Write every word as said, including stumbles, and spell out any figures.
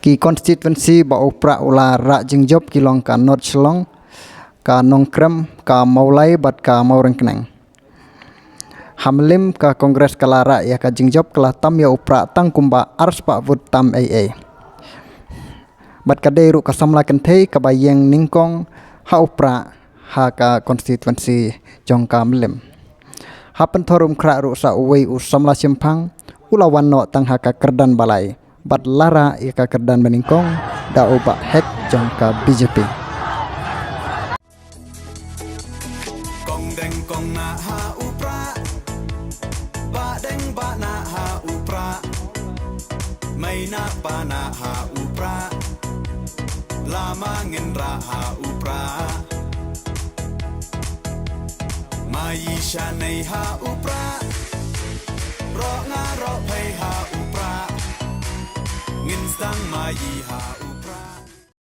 Ki constituency ba u Prah u la rah jingjop ki long ka North Shillong, ka Nongkrem, ka Mawlai bad ka Mawryngkneng. Ha Mylliem ka Congress ka la rah ïa ka jingjop, ka la tam ïa u Prah tang kumba arspah vote tam ei ei. Bad ka dei ruh ka samla kynthei kaba ïeng nyngkong ha u Prah ha ka constituency jong ka Mylliem. Ha Pynthorumkhrah ruh sa uwei u samla shemphang u la wan noh tang ha ka kyrdan ba lai bad la rah ïa ka kyrdan ba nyngkong da u Bah Hek jong ka B J P. Kong deng kong nah ha u Prah, bah deng bah nah ha u Prah, mei nah pa nah ha u Prah, lama ngin rah ha u Prah, maï shanei ha u Prah, roh nga roh phei ha u Prah, ngin sdang maï ha u